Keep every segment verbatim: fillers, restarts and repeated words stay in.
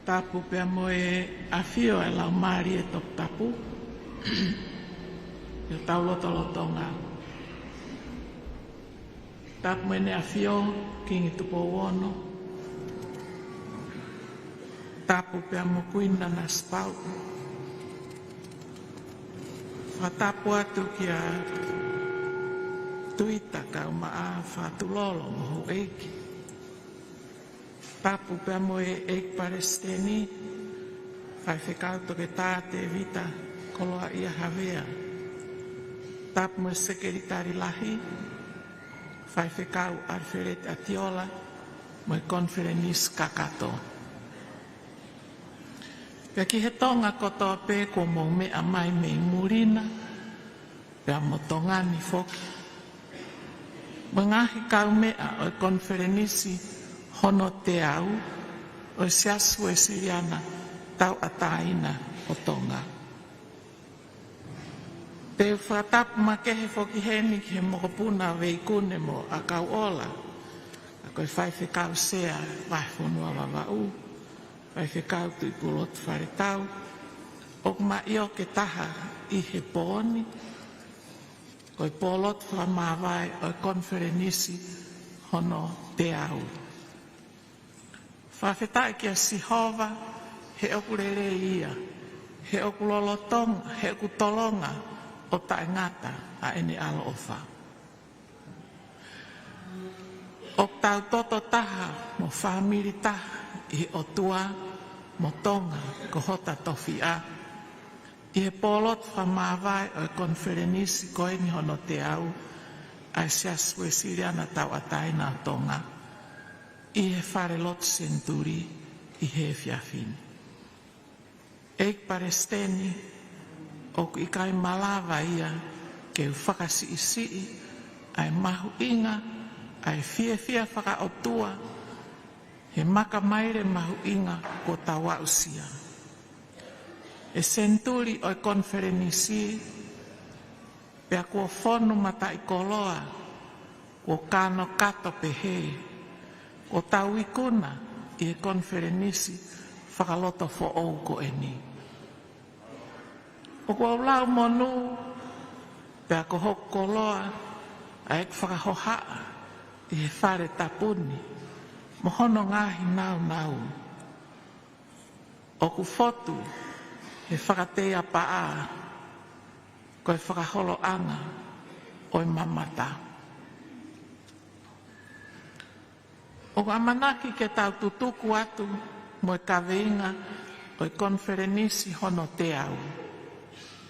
Tapu pea mo e ʻafio ʻa e Laumālie Toputapu ʻi hotau lotolotonga. Tapu mo ʻEne ʻAfio Kingi Tupou Ono. Tapu pea mo Kuini Nanasipauʻu. Fakatapu atu kia Tuita Kaumaʻa Fakatulolo mo houʻeiki. Tapu pea mo e ʻEiki Palesiteni, Faifekau Toketā Tēvita Koloaʻia Havea. Tapu mo e Sekelitali Lahi, Faifekau ʻAlifeleti ʻAtiola, mo e konifelenisi kakato. Pea ki he Tonga kotoa pē kuo mou meʻa mai mei muli na, pea mo Tonga ni foki. Mo e ngaahi kaumeʻa ʻo e konifelenisi hono teau ʻo e Siasi Uēsiliana Tauʻatāina ʻo Tonga. Te u fakatapu makehe foki heni ki he mokopuna Veikune mo ʻAkauʻola, ʻa ko e Faifekau Sea Vahefonua Vavaʻu, Faifekau Tuʻipulotu Faletau, ʻoku ma ʻio ke taha ʻi he pō ni, ko e pōlotu fakamāvae ʻo e konifelenisi hono teau. Fakafetaʻi kia Sihova, he ʻoku lelei ia, he ʻoku lolotonga, he ʻoku tolonga ʻo taʻengata ʻa ʻene ʻaloʻofa. ʻOku tau toto taha mo fāmili taha ʻi he ʻOtua mo Tonga ko hota tofiʻa, ʻi he pōlotu fakamāvae ʻo e konifelenisi ko eni hono teau ʻa e Siasi Uēsiliana Tauʻatāina ʻo Tonga, ʻi he Falelotu Senituli ʻi he efiafi ni. ʻEiki Palesiteni, ʻoku ʻikai malava ia ke u fakasiʻisiʻi ʻa e mahuʻinga ʻa e fiefia fakaʻotua he makamaile mahuʻinga kuo tau aʻusia. ʻE senituli ʻo e konifelenisi, pea kuo fonu mataʻikoloa, kuo kanokato pehē, kuo tau ikuna ʻi he konifelenisi fakalotofoʻou ko eni. ʻOku ou lau monū, pea ko hoku koloa ʻa ʻeku fakahohaʻa ʻi he fale tapu ni mo hono ngaahi nāunau. ʻOku fotu he fakateiapaʻa ko e fakaholoʻanga ʻo e mamata. ʻOku ʻamanaki ke tau tutuku atu mo e kaveinga ʻo e konifelenisi hono teau,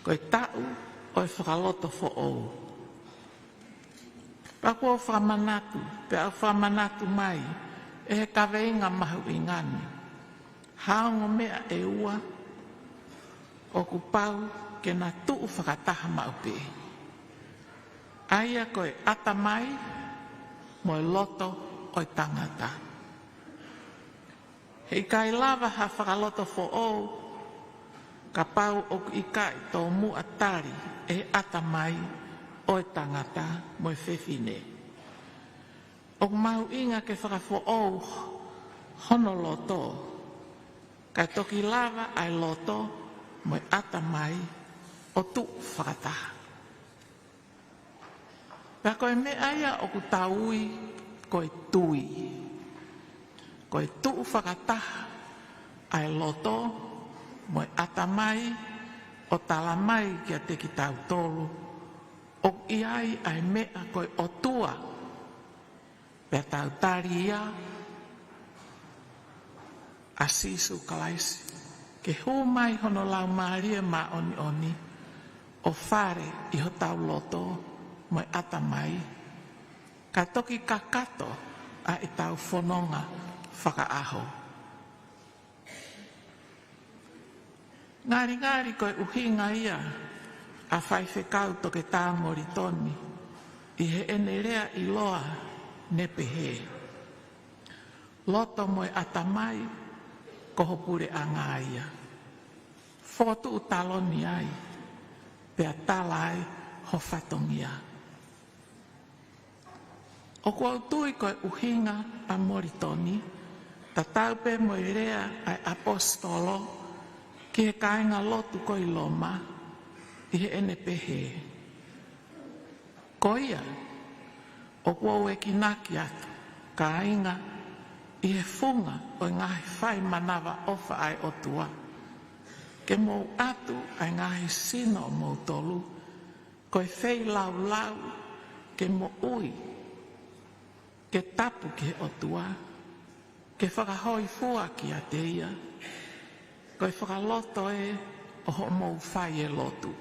ko e taʻu ʻo e fakalotofoʻou. Pea kuo fakamanatu, pea ʻoku fakamanatu mai ʻe he kaveinga mahuʻinga ni ha ongo meʻa ʻe ua ʻoku pau ke na tuʻu fakataha maʻu pē, ʻa ia ko e ʻatamai mo e loto ʻo e tangata. He ʻikai lava ha fakalotofoʻou kapau ʻoku ʻikai tomuʻa tali ʻe he ʻatamai ʻo e tangata mo e fefine. ʻOku mahuʻinga ke fakafoʻou hono loto, kae toki lava ʻa e loto mo e ʻatamai ʻo tuʻu fakataha. Pea ko e meʻa ia ʻoku tau ui ko e tui. Ko e tuʻu fakataha ʻa e loto mo e ʻatamai, ʻo talamai kiate kitautolu ʻoku ʻi ai ʻa e meʻa ko e ʻOtua, pea tau tali ia ʻa Sīsū Kalaisi, ke hū mai hono Laumālie Māʻoniʻoni ʻo fale ʻi hotau loto mo e ʻatamai, kae toki kakato ʻa ʻetau fononga fakaʻaho. Ngalingali ko e ʻuhinga ia ʻa Faifekau Toketā Molitoni ʻi heʻene lea ʻiloa ne pehē: Loto mo e ʻatamai ko ho puleʻanga ia. Fokotuʻu taloni ai, pea tala ai ho fatongia. ʻOku ou tui ko e ʻuhinga ʻa Molitoni, Tatau pē mo e lea ʻa e ʻaposetolo ki he kāingalotu ko ē ʻi Loma, ʻi heʻene pehē: Ko ia, ʻoku ou ekinaki atu, kāinga, ʻi he funga ʻo e ngaahi fai manavaʻofa ʻa e ʻOtua, ke mou ʻatu ʻa e ngaahi sino ʻomoutolu ko e feilaulau, ke moʻui, ke tapu ki he ʻOtua, ke fakahōifua kiate ia, ko e fakaloto ē ʻo hoʻomou fai e lotu.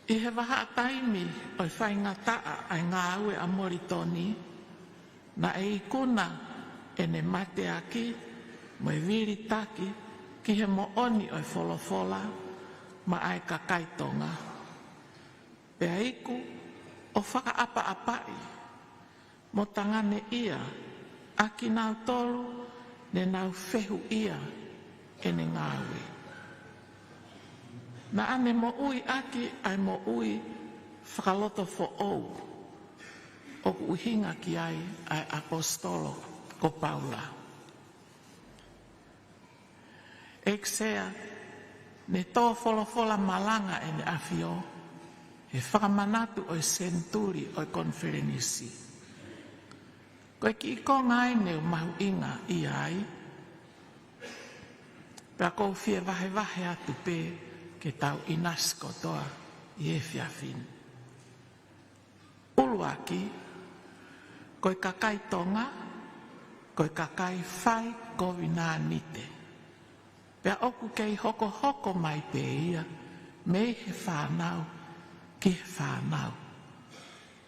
ʻI he vahaʻa taimi ʻo e faingataʻa ʻa e ngāue ʻa Molitoni, naʻe ikuna ʻene mateaki mo e vilitaki ki he moʻoni ʻo e folofola maʻa e kakai Tonga. Pea iku ʻo fakaʻapaʻapaʻi mo tanganeʻia ʻa kinautolu ne nau fehuʻia ʻene ngāue. Naʻa ne moʻui ʻaki ʻa e moʻui fakalotofoʻou ʻoku ʻuhinga ki ai ʻa e ʻaposetolo ko Paula. ʻEiki Sea, ne tō folofola malanga ʻEne ʻAfio he fakamanatu ʻo e senituli ʻo e konifelenisi. Ko e kiʻi konga ʻeni ʻoku mahuʻinga ʻi ai, pea ʻoku ou fie vahevahe atu pē ke tau ʻinasi kotoa ʻi he efiafi ni. ʻUluaki, ko e kakai Tonga, ko e kakai fai kovinānite. Pea ʻoku kei hokohoko mai pē ia mei he fānau ki he fānau,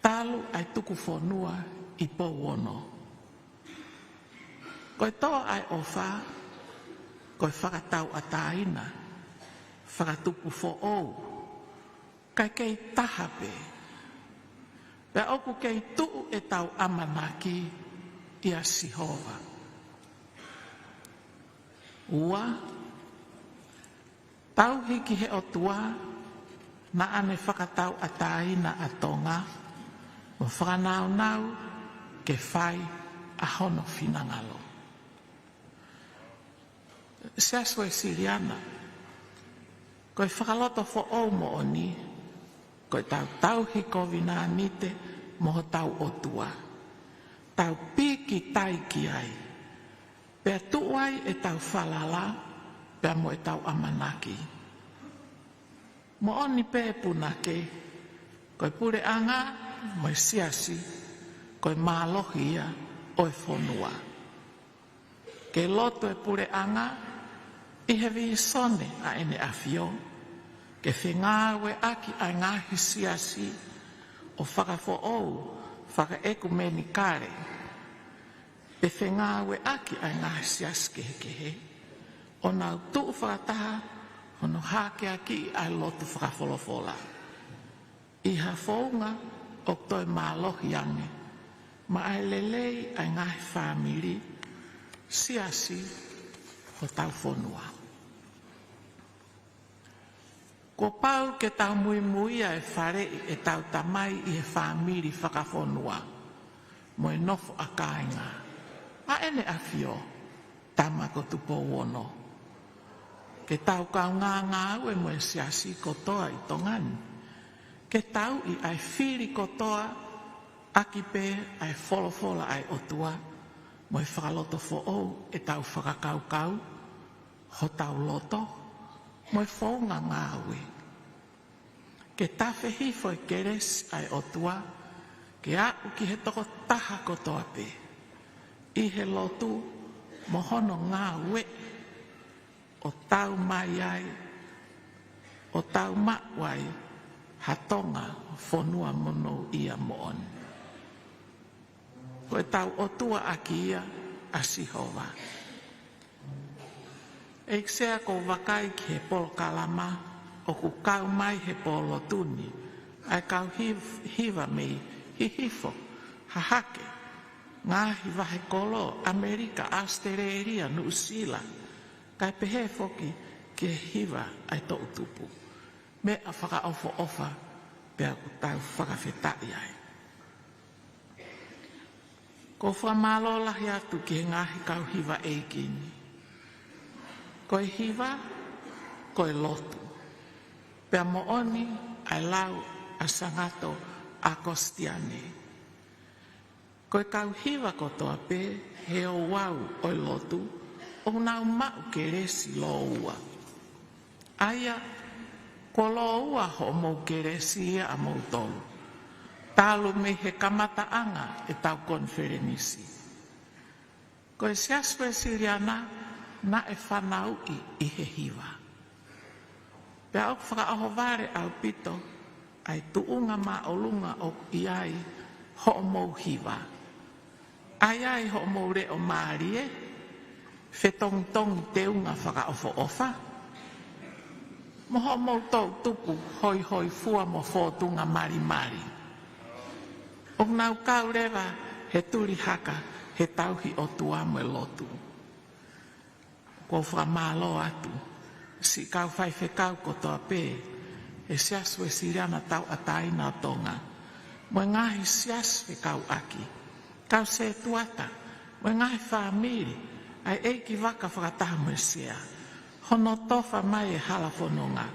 talu ʻa e tuku fonua ʻi Pouono. Ko e tō ʻa e ʻofa, ko e fakatauʻatāina, fakatupu foʻou, kae kei taha pē. Pea ʻoku kei tuʻu ʻetau ʻamanaki ʻia Sihova. Ua, tauhi ki he ʻOtua naʻa ne fakatauʻatāina ʻa Tonga, mo fakanaunau ke fai ʻa hono finangalo. Siasi Uēsiliana, ko e fakalotofoʻou moʻoni, ko ʻetau tauhi kovinānite mo hotau ʻOtua. Tau pīkitai ki ai, pea tuʻu ai ʻetau falala, pea mo ʻetau ʻamanaki. Moʻoni pē punake, ko e puleʻanga mo e siasi, ko e mālohi ia ʻo e fonua. Ke lotu e puleʻanga ʻi he vīsone ʻa ʻEne ʻAfio, ke fengāueʻaki ʻa e ngaahi siasi ʻo fakafoʻou fakaʻekumenikale, ke fengāueʻaki ʻa e ngaahi siasi kehekehe, ʻo nau tuʻu fakataha hono hākeakiʻi ʻa e lotu fakafolofola ʻi ha founga ʻoku toe mālohi ange, maʻa e lelei ʻa e ngaahi fāmili, siasi, hotau fonua. Kuo pau ke tau muimuia e faleʻi ʻetau Tamai ʻi he fāmili fakafonua mo e nofo ʻa kāinga, ʻa ʻEne ʻAfio, Tama ko Tupou Ono. Ke tau kaungā ngāue mo e siasi kotoa ʻi Tonga ni, ke tauʻi ʻa e fili kotoa ʻaki pē ʻa e folofola ʻa e ʻOtua, mo e fakalotofoʻou ʻetau fakakaukau, hotau loto, mo e founga ngāue. Ke tafe hifo e kelesi ʻa e ʻOtua ke aʻu ki he tokotaha kotoa pē, ʻi he lotu mo hono ngāue, ʻo tau mai ai, ʻo tau maʻu ai ha Tonga fonua monūʻia moʻoni. Ko ʻetau ʻOtua ʻaki ia ʻa Sihova. ʻEiki Sea, ʻoku ou vakai ki he polokalama ʻoku kau mai he pō lotu ni, ʻa e kau hiv-, hiva mei Hihifo, Hahake, ngaahi vahekolo, ʻAmelika, ʻAositelēlia, Nuʻusila, kae pehē foki ki he hiva ʻa e toʻutupu. Meʻa fakaʻofoʻofa, pea ʻoku tau fakafetaʻi ai. ʻOku ou fakamālō lahi atu ki he ngaahi kau hiva ʻeiki ni. Ko e hiva, ko e lotu. Pea moʻoni ʻa e lau ʻa Sangato ʻAkositiane. Ko e kau hiva kotoa pē he ouau ʻo e lotu, ʻoku nau maʻu kelesi lōua. ʻA ia, kuo lōua hoʻomou kelesi ia ʻamoutolu, talu mei he kamataʻanga ʻetau konifelenisi. Ko e Siasi Uēsiliana naʻe fanauʻi ʻi he hiva. Pea ʻoku fakaʻohovale ʻaupito ʻa e tuʻunga māʻolunga ʻoku ʻi ai hoʻomou hiva. ʻA ia ʻi hoʻomou leʻo mālie, fetongitongi teunga fakaʻofoʻofa, mo hoʻomou toʻutupu hoihoifua mo fōtunga malimali. ʻOku nau kau leva he tuli haka he tauhi ʻOtua mo e lotu. ʻOku ou fakamālō atu siʻi kau faifekau kotoa pē he Siasi Uēsiliana Tauʻatāina ʻo Tonga, mo e ngaahi siasi fekauʻaki, kau sētuata, mo e ngaahi fāmili, ʻa e ʻeiki vaka fakataha mo e sea, hono tofa mai e hala fononga,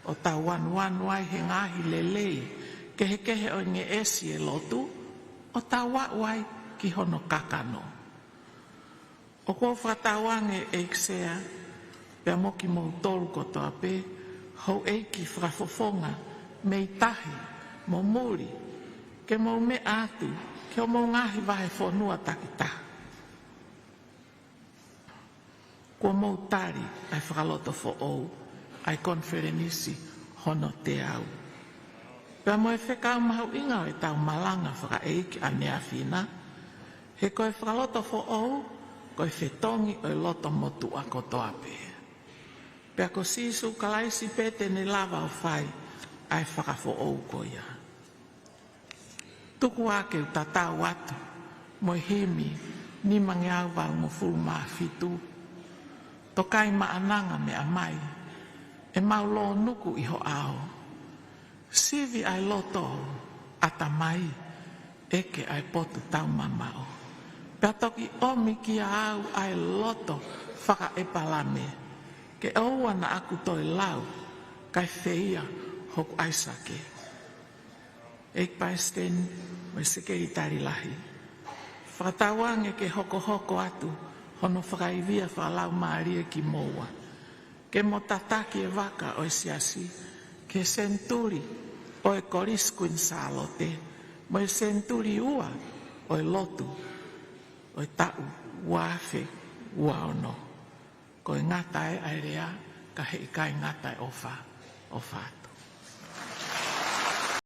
ʻo tau anuanu ai he ngaahi lelei kehekehe ʻo e ngeʻesi e lotu, ʻo tau aʻu ai ki hono kakano. ʻOku ou fakatauange ʻEiki Sea, pea mo kimoutolu kotoa pē, houʻeiki fakafofonga mei tahi mo muli, ke mou meʻa atu ki hoʻomou ngaahi vahefonua takitaha. Kuo mou tali ʻa e fakalotofoʻou ʻa e konifelenisi hono teau. Pea mo e fekau mahuʻinga ʻo ʻetau malanga fakaʻeiki ʻaneafi na, he ko e fakalotofoʻou, ko e fetongi ʻo e loto motuʻa kotoa pē. Pea ko Sīsū Kalaisi pē te ne lava ʻo fai ʻa e fakafoʻou ko ia. Tuku ā ke u tatau atu mo e himi nimangeau valungofulu mā fitu. Tokai maʻananga meʻa mai, ʻemau lōnuku ʻi ho ʻao. Sivi ʻa e loto, ʻatamai, ʻeke ʻa e potu taumamaʻo. Pea toki ʻomi kiate au ʻa e loto fakaʻEpalame, ke ʻoua naʻa ku toe lau, kae feia hoku ʻAisake. ʻEiki Palesiteni mo e Sekelitali Lahi, fakatauange ke hokohoko atu hono fakaivia fakalaumālie kimoua, ke mo tataki e vaka ʻo e Siasi ki he senituli ʻo e Kolisi Kuini Sālote, mo e senituli ua ʻo e lotu ʻo e taʻu ua afe ua ono. Ko e ngata ē ʻa e lea, ka heʻikai ngata e ʻofa. ʻOfa atu.